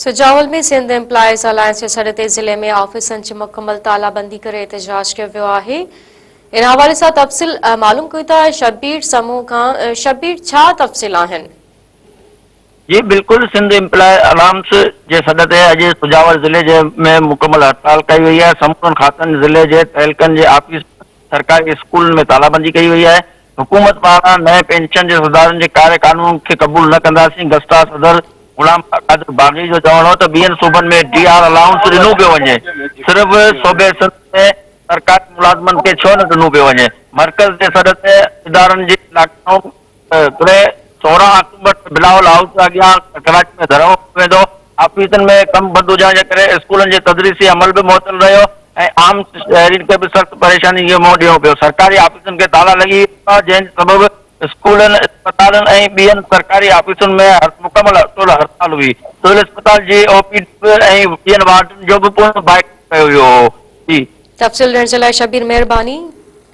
Sujawal ۾ Sindh employees alliance جي سڏ تي ضلعي ۾ آفيسن جي مڪمل تالا بندي ڪري احتجاج ڪيو ويو آهي. ان حوالي سان تفصيل معلوم ڪيون ٿا شبير سمون کان، شبير ڇا تفصيل آهن؟ جي بلڪل سنڌ ايمپلائي الائنس جي سڏ تي اڄ سجاول ضلعي جي ۾ مڪمل هڙتال ڪئي وئي آهي سمورن کاتن ضلعي جي تعلقن جي آفيس سرڪاري اسڪولن ۾ تالا بندي ڪئي وئي آهي حڪومت پاران نئين پينشن جي سڌارن جي ڪاري قانون کي قبول نه ڪنداسين، گسٽا صدر غلام قادر باغي جو چوڻ هو ته ٻين صوبن ۾ ڊي آر الائونس ڏنو پيو وڃي، صرف صوبي سنڌ ۾ سرڪاري ملازمن کي ڇو نه ڏنو پيو وڃي، مرڪز جي سڏ تي ادارن جي لاڪ ڊائون ڪري 16 آڪٽوبر تي بلاول هائوس اڳيان ڪراچي ۾ ڌرڻو هنيو ويندو، آفيسن ۾ ڪم بند هجڻ جي ڪري اسڪولن جي تدريسي عمل به معطل رهيو ۽ عام شهرين کي به سخت پريشاني کي منهن ڏيڻو پيو، سرڪاري آفيسن کي تالا لڳي ويا جنهن سبب اسڪولن، اسپتالن ۽ ٻين سرڪاري آفيسن ۾ مڪمل طور هڙتال هئي، سول اسپتال جي او پي ڊي ۽ ٻين وارڊن جو به پڻ بائيڪاٽ ڪيو ويو هو. تفصيل ڏيڻ جي لاء شبير مهرباني.